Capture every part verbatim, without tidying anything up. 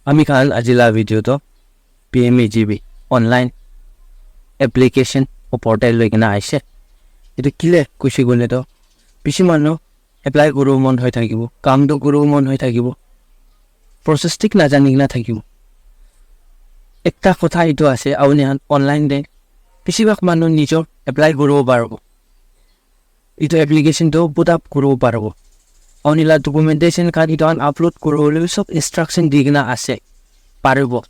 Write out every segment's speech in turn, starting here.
Ami khan aji la video to P M A G B online application or portal loi kena aise. Etu kile kushi koile to bishi manu apply kuru mon hoi thakibo, kam to kuru mon hoi thakibo, process thik na jani kena thakibo. Ekta kotha etu ase, auni khan online de bishi bhag manu nijor apply kuru paribo. Etu application to put up kuru paribo. Auni la documentation khan etu khan upload kuru bole sob instruction di kena ase, paribo.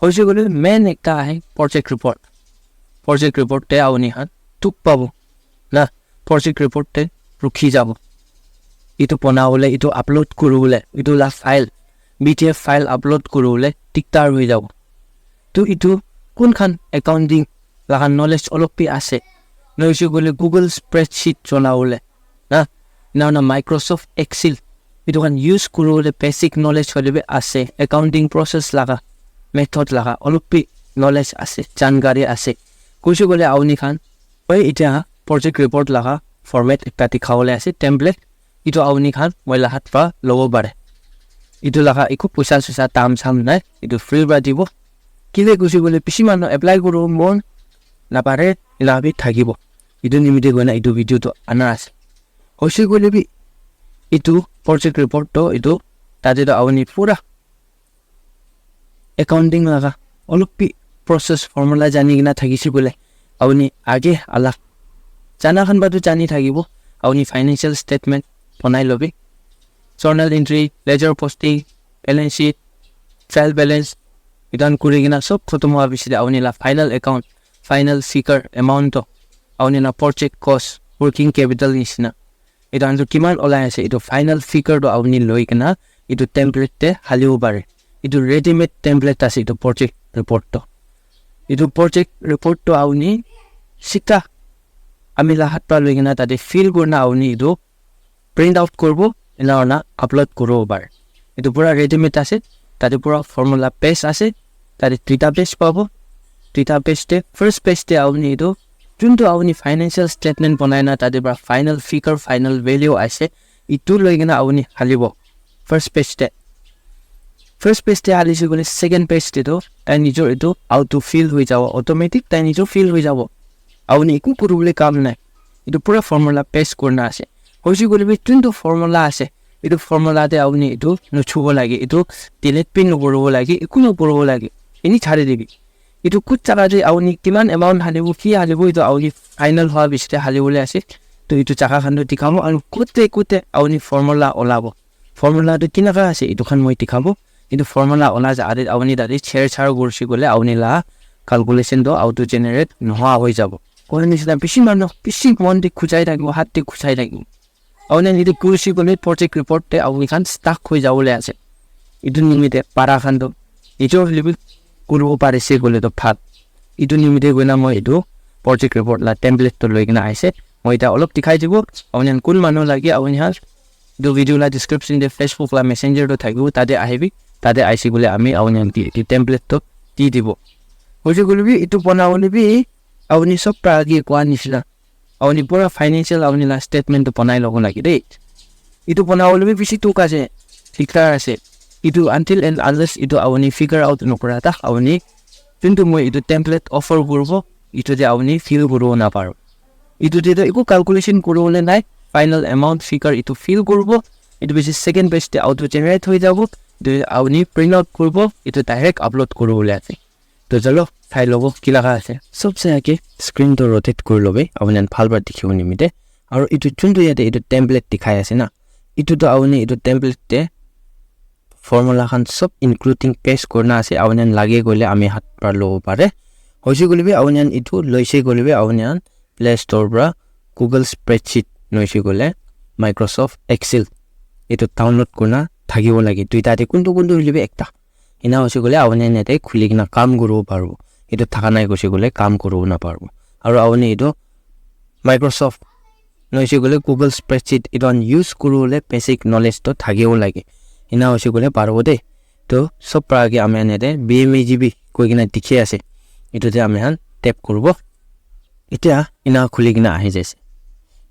Hoise koile main ekta ahe project report. Project report te auni khan dukh pabo na, project report te rukhi jabo. Etu bona bole, etu upload kuru bole, etu la file, P D F file upload kuru bole diktar hoi jabo. To etu kun khan accounting laga knowledge olop bi ase, noise koile Google spreadsheet chola bole na, na na Microsoft Excel, etu khan use kuru bole basic knowledge hoile bi ase, accounting process laga, method laga olop bi knowledge ase, jankari ase. Kushi koile auni khan, moi etia project report laga format ekta dikha bole ase, template. Etu auni khan moi la hat pra lobo pare. Etu laga eku puisa suisa dam sam nai, etu free pra dibo. Kile kushi koile bishi manu apply kuru mon na pare, ena bi thakibo. Etu nimite koina etu video to ana ase. Hoise koile bi etu project report to etu tate to auni pura accounting laga olop bi process formula jani kena thakise koile auni age alak jana khan ba to jani thakibo. Auni financial statement bonai lobi, journal entry, ledger posting, balance sheet, trial balance, etu khan kuri kena sob khotom hwa piche te auni la final account, final figure amount to auni la project cost, working capital nishina etu khan tu kiman olai ase, etu final figure tu auni loi kena etu template te halibo pare. Etu ready made template ase etu project report to. Etu project report to auni sita ami la hat pra loi kena tate fill kurina auni etu print out kuribo, ena hoina upload kuribo pare. Etu pura ready made ase, tate pura formula page ase, tate duita page pabo. Duita page te, first page te auni etu juntu auni financial statement bonai na tate pura final figure, final value ase, etu loi kena auni halibo first page te. First page te halise koile second page te to tai nijor etu auto fill hoi jabo, automatic tai nijor fill hoi jabo. Auni eku kuri bole kam nai. Etu pura formula paste kurina ase. Hoise koile bi juntu formula ase, etu formula te auni etu nuchubo lage, etu delete bi nokuribo lage, eku nokuribo lage. Eni chari dibi. Etu kut jaga te auni kiman amount halibo, ki halibo, etu auni final hwa piche te halibole ase. To etu jaga khan to dikhabo aru kute kute auni formula olabo. Formula tu kinaka ase, etu khan moi dikhabo. Etu formula ola ja ate auni tate cher char kurse koile auni la calculation tu auto generate nohoa hoi jabo. Koi nisina bishi manu bishi mon te khujai thakibo, hat te khujai thakibo. Auni etu kurse koile project report te auni khan stuck hoi jabole ase. Etu nimite para khan tu etu hoile bi kuribo parise koile tu bhal. Etu nimite koina moi etu project report la template tu loi kena aise. Moi eta olop dikhai dibo. Auni khan kun manu lage auni khan etu video la description te Facebook la messenger tu thakibo, tate ahibi, tate aise koile ami auni khan ke etu template tu di dibo. Hoise koile bi etu bona bole bi auni sob pra age koa nisina auni pura financial auni la statement tu bonai lobo lage de. Etu bona bole bi bishi dukh ase, dikdar ase. Etu until and unless etu auni figure out nokura tak auni juntu moi etu template offer kuribo, etu te auni fill kuribo naparo. Etu te to eku calculation kuribole nai, final amount figure etu fill kuribo, etu piche second page te auto generate hoi jabo, etu auni print out kuribo, etu direct upload kuribole ase. To chalo, sai lobo ki laga ase. Sobse age screen to rotate kuri lobe, auni khan bhal para dikhibo nimite. Aru etu juntu yate etu template dikhai ase na, etu to auni etu template te formula khan sob including paste kurina ase, auni khan lage koile ami hat para lobo pare. Hoise koile bi auni khan etu loise koile bi auni khan Play Store para Google Spreadsheet noise koile Microsoft Excel etu download kurina thakibo lage. Duita te kuntu kuntu hoile bi ekta. Ena hoise koile auni khan yate khuli kena kam kuribo paribo. Etu thaka nai koise koile kam kuribo naparibo. Aru auni etu Microsoft noise koile Google Spreadsheet etu khan use kuribole basic knowledge to thakibo lage. Ena hoise koile paribo de. To sob para age ami khan yate B M A G B koi kena dikhi ase. Etu te ami khan tap kuribo. Etia ena khuli kena ahi jaise.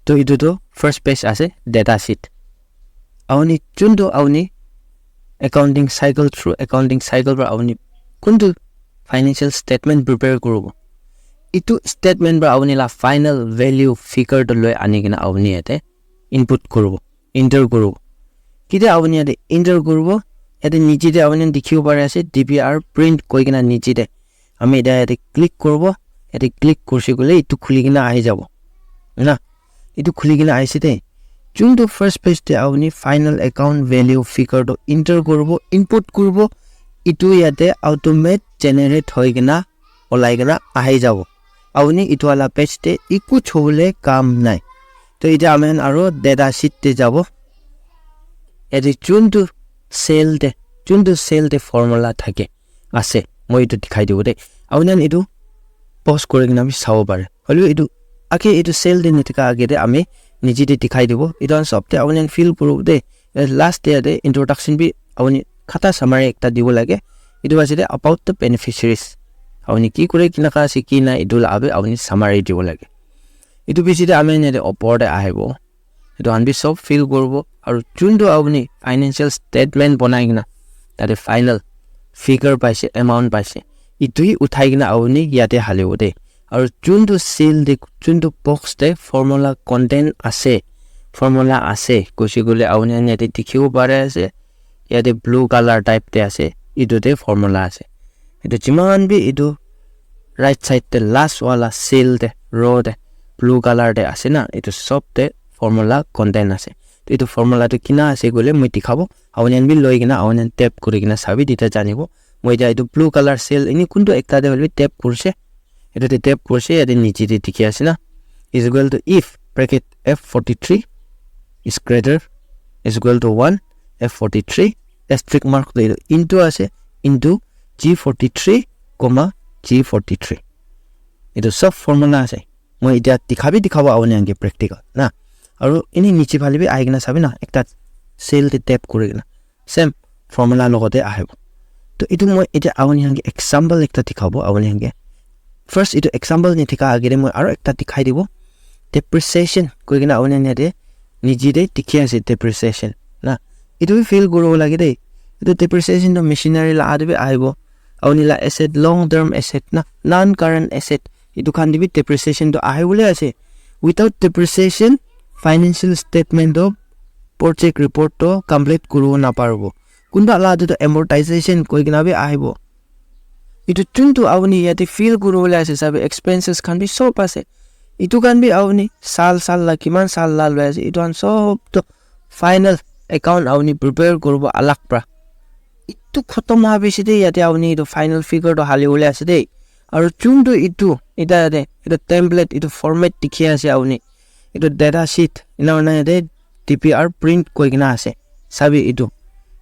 To etu to first page ase, data sheet. Auni juntu auni accounting cycle, through accounting cycle para apuni kuntu financial statement prepare kuribo, itu statement para apuni la final value figure to loi ani kena apuni yate input kuribo, enter kuribo. Kite apuni yate enter kuribo, yate niche te apuni dikhibo pari ase D P R print koi kena niche te. Ami eta yate click kuribo, yate click kurse koile itu khuli kena ahi jabo. Na, itu khuli kena ahise de. Juntu first page te apuni final account value figure to enter kuribo, input kuribo, itu yate automate generate hoi kena olai kena ahi jabo. Apuni itu wala page te iku chobole kam nai. To ite ami khan aro data sheet te jabo. Yate juntu cell te, juntu cell te formula thake ase, moi itu dikhai dibo de. Apuni khan itu pause kuri kena bi sabo pare. Hoilebi itu age itu cell te nathaka age te ami niche te dikhai dibo. Itu khan sob te apuni khan fill kuribo de. Last te yate introduction bi apuni khata summary ekta dibo lage. Itu ase de about the beneficiaries. Apuni ki kure, kinaka ase, ki nai, itu la abi apuni summary dibo lage. Itu piche te ami khan yate opor te ahibo. Itu khan bi sob fill kuribo. Aru juntu apuni financial statement banai kena, tate final figure paise, amount paise, itu hi uthai kena apuni yate halibo de. Aru juntu cell te, juntu box te formula content ase, formula ase, kushi kule apuni khan yate dikhibo pare ase, yate blue color type te ase, itu te formula ase. Itu jiman bi itu right side te last wala cell te, row te, blue color te ase na, itu sob te formula content ase. To itu formula tu kina ase koile moi dikhabo. Apuni khan bi loi kena, apuni khan tap kuri kena sabi, tita janibo. Moi etiya itu blue color cell ini kuntu ekta te hoilebi tap kurse. Itu te tap kurse, yate niche te dikhi ase na. Is equal to if bracket F forty-three is greater, is equal to one, F forty-three, asterisk mark te into ase, into G forty-three, comma, G forty-three. Itu sob formula ase. Moi etiya dikhabi dikhabo apuni khan ke practical na. Aru ini niche phale bi ahi kena sabi na, ekta cell te tap kuri kena. Same formula logote ahibo. To itu moi etiya apuni khan ke example ekta dikhabo apuni khan ke. First itu example ni dikha age te moi aro ekta dikhai dibo. Depreciation koi kena apuni khan yate niche te dikhi ase depreciation na. Itu bi fill kuribo lage de. Itu depreciation to machinery la ate bi ahibo. Apuni la asset, long term asset na, non current asset, itu khan te bi depreciation to ahibole ase. Without depreciation, financial statement to project report to complete kuribo naparibo. Kunba la tu amortization koi kena bi ahibo. Itu juntu apuni yate fill kuribole ase, sabi expenses khan bi sob ase. Itu khan bi apuni sal sal la, kiman sal la loi ase, itu khan sob to final account apuni prepare kuribo alag pra. Itu khotom howa piche te yate apuni itu final figure to halibole ase de. Aru juntu itu, ita yate, itu template, itu format dikhi ase apuni. Itu data sheet, ena hoina yate D P R print koi kena ase. Sabi itu.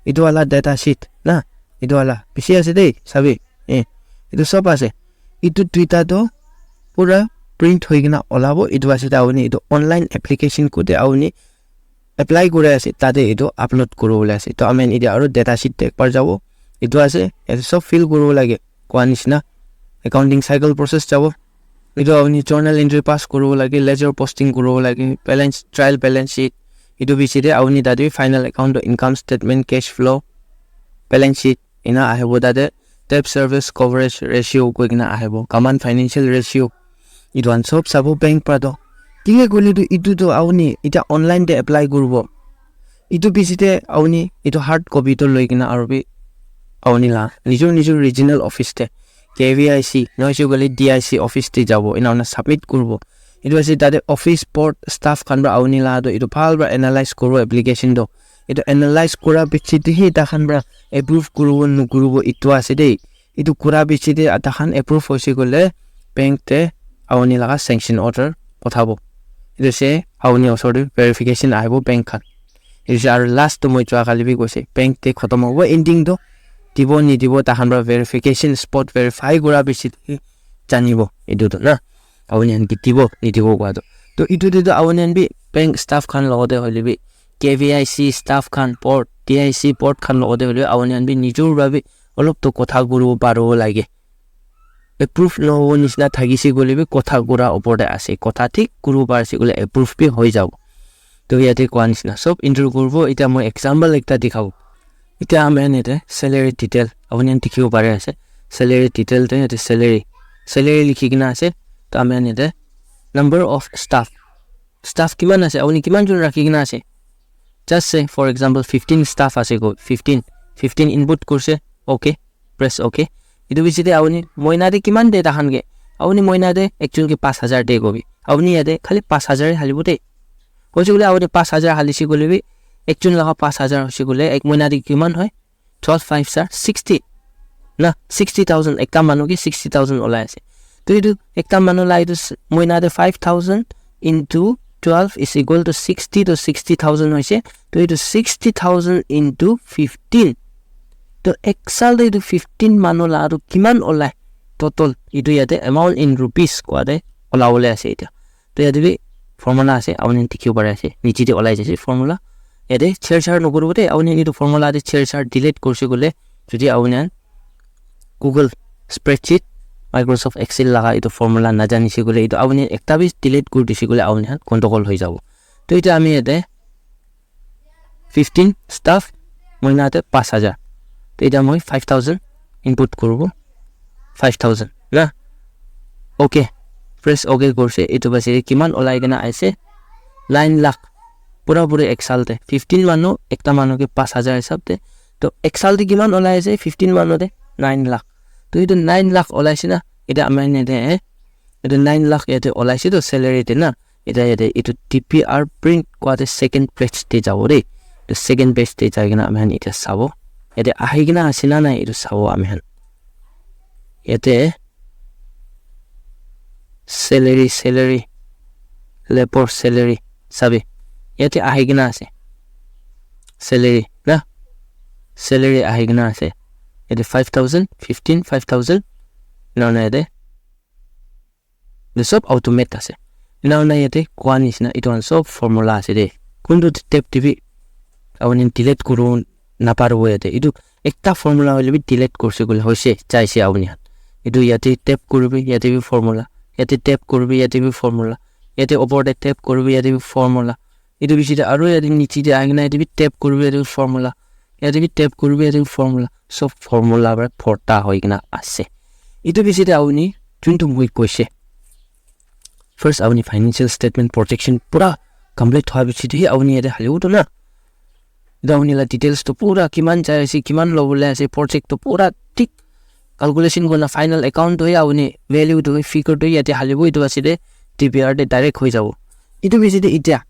Itu wala data sheet na. Itu wala bishi ase de, sabi. Eh, itu sob ase. Itu duita to pura print hoi kena olabo. Itu ase de apuni itu online application kote apuni apply kuri ase, tate itu upload kuribole ase. To ami khan etiya aru data sheet te ekbar jabo. Itu ase, yate sob fill kuribo lage, koa nishina. Accounting cycle process jabo. Itu apuni journal entry pass kuribo lage, ledger posting kuribo lage, balance, trial balance sheet. Itu piche te apuni tate final account to income statement, cash flow, balance sheet, ena ahibo tate debt service coverage ratio koi kena ahibo, common financial ratio. Itu khan sob sabo bank pra to. Kile koile tu itu to apuni etiya online te apply kuribo. Itu piche te apuni itu hard copy to loi kena aru bi apuni la nijor nijor regional office te, K V I C, noise koile D I C office te jabo, ena hoina submit kuribo. Itu ase tate office, port, staff khan pra apuni la to itu bhal pra analyze kuribo application to. Itu analyze kura piche te hi takhan pra approve kuribo nukuribo itu ase de. Itu kura piche te takhan approve hoise koile bank te apuni laga sanction order pothabo. Itu se apuni osor te verification ahibo bank khan. Itu se aru last to moi jua kali bi koise, bank te khotom hobo, ending to dibo nidibo takhan pra verification, spot verify kura piche te janibo itu to na. Apuni khan ke dibo nidibo koa to. To itu te to apuni khan bi bank staff khan logote hoile bi, K V I C staff khan, port, D I C port khan logote hoile bi apuni khan bi nijor pra bi olop to kotha kuribo paribo lage. Approve nohobo nishina thakise koile bi kotha kura opor te ase. Kotha thik kuribo parise koile approve bi hoi jabo. To yate koa nishina sob entry kuribo. Etiya moi example ekta dikhabo. Etia ami khan yate salary detail apuni khan dikhibo pari ase. Salary detail te yate salary, salary likhi kena ase. To ami khan yate number of staff, staff kiman ase, apuni kiman jon rakhi kena ase. Just say for example fifteen staff ase ko, fifteen, fifteen input kurse, okay, press okay. Etu piche te apuni moina te kiman de tahan ke, apuni moina te ekjon ke pas hajar de kobi, apuni yate khali pas hajar halibo de. Hoise koile apuni pas hajar halise koile bi, ekjon laga pas hajar hoise koile ek moina te kiman hoy? Twelve five are sixty. Na, sixty thousand, ekta manu ke sixty thousand olai ase. To etu ekta manu la etu s- moina te five thousand into twelve is equal to sixty, to sixty thousand hoise. To etu sixty thousand into fifteen. To ek sal te etu fifteen manu la aru kiman olai total, etu yate amount in rupees kua te olabole ase etia. To yate bi formula ase, apuni dikhibo pari ase. Niche te olai jaise formula. Yate chher char nokuribo de, apuni etu formula te chher char delete kurse koile, jodi apuni khan Google spreadsheet, Microsoft Excel laga etu formula najanise koile, etu apuni ekta bi delete kuri dise koile apuni khan gondogol hoi jabo. To etia ami yate fifteen staff, moina te pas hajar. To etia moi five thousand input kuribo, five thousand na. Okay, press okay kurse. Etu piche te kiman olai kena aise? Nine lakh. Pura puri ek sal te fifteen manu, ekta manu ke pas hajar hisab te. To ek sal te kiman olai ase? Fifteen manu te nine lakh. To etu nine lakh olai se na. Etia ami khan yate, eh, etu nine lakh yate olai se to salary te na. Etia yate etu T P R print kua te second page te jabo de. To second page te jai kena ami khan etia sabo. Yate ahi kena ase na nai etu sabo ami khan. Yate salary, salary, labour salary sabi. Yate ahi kena ase. Salary na. Salary ahi kena ase. Yate five thousand, fifteen, five thousand. Ena hoina yate etu sob automate ase. Ena hoina yate koa nishina etu khan sob formula ase de. Kuntu tab te bi apuni delete kuribo naparibo yate. Etu ekta formula hoile bi delete kurse koile hoise, jaise apuni khan. Etu yate tab kuribi, yate bi formula. Yate tab kuribi, yate bi formula. Yate opor te tab kuribi, yate bi formula. Etu piche te aru yate niche te ahi kena yate bi tab kuribi, yate bi formula. Yate bi tab kuribi, yate bi formula. Sob formula para bhorta hoi kena ase. Etu piche te apuni juntu moi koise, first apuni financial statement projection pura complete hwa piche te hi apuni yate halibo to na. Etu apuni la details to pura kiman jai ase, kiman lobole ase, project to pura thik calculation kurina final account to hi apuni value to hi figure to hi yate halibo, etu piche te T P R te direct hoi jabo. Etu piche te etia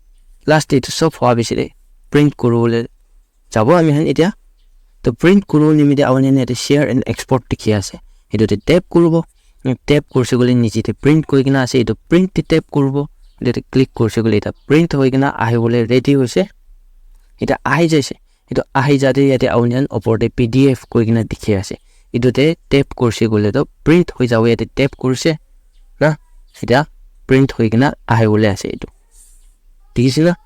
last te etu sob hwa piche te print kuribole jabo ami khan etia. To print kuribo nimite apuni khan yate share and export dikhi ase. Etu te tap kuribo. Tap kurse koile niche te print koi kena ase. Etu print te tap kuribo. Etu te click kurse koile eta print hoi kena ahibole ready hoise. Eta ahi jaise. Etu ahi jate yate apuni khan opor te P D F koi kena dikhi ase. Etu te tap kurse koile to print hoi jabo. Yate tap kurse na, eta print hoi kena ahibole ase etu. Dikhi ase na?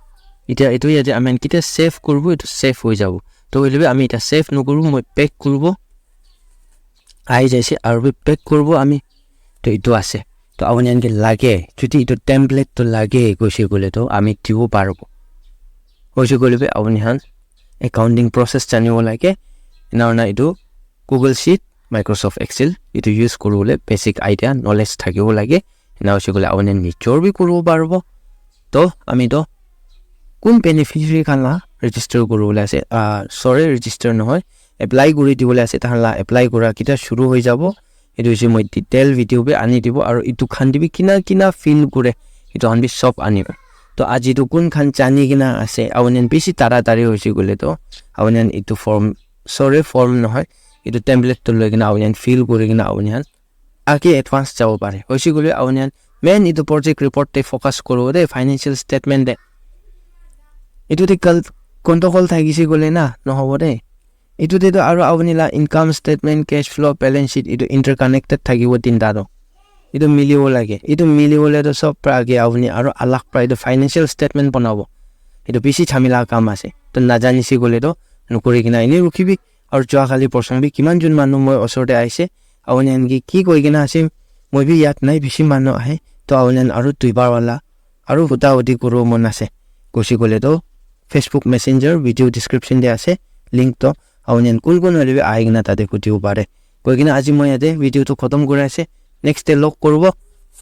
Eta etu yate ami khan ketia save kuribo, etu save hoi jabo. To hoile bi ami eta save nokuribo, moi back kuribo. Ahi jaise aru bi back kuribo ami. To etu ase. To apuni khan ke lage, jodi etu template to lage koise koile to ami dibo paribo. Hoise koile bi apuni khan accounting process janibo lage. Ena hoina etu Google Sheet, Microsoft Excel, etu use kuribole basic idea, knowledge thakibo lage. Ena hoise koile apuni nijor bi kuribo paribo. To ami to kun beneficiary khan la register kuribole ase? Ah, sorry, register nohoi, apply kuri dibole ase. Tahan la apply kura ketia shuru hoi jabo, etu hoise moi detail video bi ani dibo, aru etu khan te bi kina kina fill kure, etu khan bi sob anibo. To aji tu kun khan jani kena ase, apuni khan bishi taratari hoise koile to apuni khan etu form, sorry, form nohoi, etu template to loi kena apuni khan fill kuri kena apuni khan age advance jabo pare. Hoise koile apuni khan main etu project report te focus kuribo de, financial statement de. Etu te kal-, gondogol thakise koile na nohobo de. Etu te to aru apuni la income statement, cash flow, balance sheet, etu interconnected thakibo tinta to. Etu milibo lage. Etu milibole to sob pra age apuni aru alag pra etu financial statement banabo. Etu bishi jhamela kam ase. To najanise koile to nokuri kena ene rukhibi. Aru jua kali porson bi kiman jon manu moi osor te ahise. Apuni khan ke ki koi kena ase, moi bi yad nai, bishi manu ahe. To apuni khan aru duibar wala aru huda hudi kuribo mon ase koise koile to Facebook Messenger video description te ase, link to Aru nen kun kun hoile bi ahi kena tate khudi bo pare. Koi kena aji moi yate video tu khotom kuri ase. Next te log koribo.